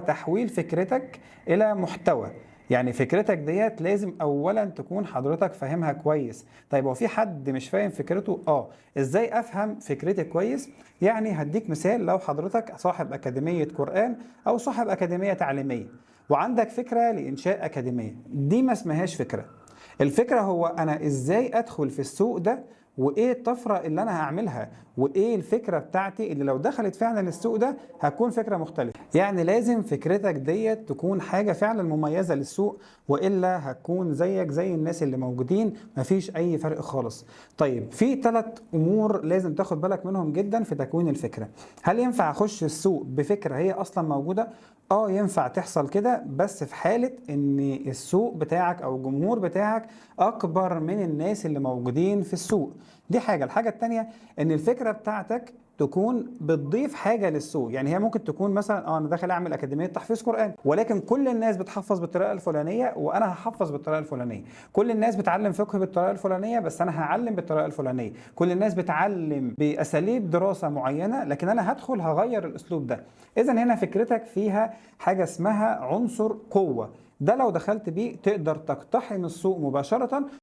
تحويل فكرتك الى محتوى. يعني فكرتك ديت لازم اولا تكون حضرتك فاهمها كويس. طيب هو في حد مش فاهم فكرته؟ ازاي افهم فكرتي كويس؟ يعني هديك مثال، لو حضرتك صاحب اكاديمية قرآن او صاحب اكاديمية تعليمية وعندك فكرة لانشاء اكاديمية، دي ما اسمهاش فكرة. الفكرة هو انا ازاي ادخل في السوق ده، وايه الطفرة اللي انا هعملها، وايه الفكرة بتاعتي اللي لو دخلت فعلا السوق ده هتكون فكرة مختلفة. يعني لازم فكرتك ديت تكون حاجة فعلا مميزة للسوق، والا هتكون زيك زي الناس اللي موجودين، مفيش اي فرق خالص. طيب في 3 امور لازم تاخد بالك منهم جدا في تكوين الفكرة. هل ينفع اخش السوق بفكرة هي اصلا موجودة؟ ينفع تحصل كده، بس في حالة ان السوق بتاعك او الجمهور بتاعك اكبر من الناس اللي موجودين في السوق. دي حاجة. الحاجة التانية ان الفكرة بتاعتك تكون بتضيف حاجة للسوق. يعني هي ممكن تكون مثلا انا داخل اعمل اكاديمية تحفيظ قرآن، ولكن كل الناس بتحفظ بالطريقة الفلانية وانا هحفظ بالطريقة الفلانية، كل الناس بتعلم فقه بالطريقة الفلانية بس انا هعلم بالطريقة الفلانية، كل الناس بتعلم باساليب دراسة معينة لكن انا هدخل هغير الاسلوب ده. اذا هنا فكرتك فيها حاجة اسمها عنصر قوة، ده لو دخلت بيه تقدر تقتحم السوق مباشرة.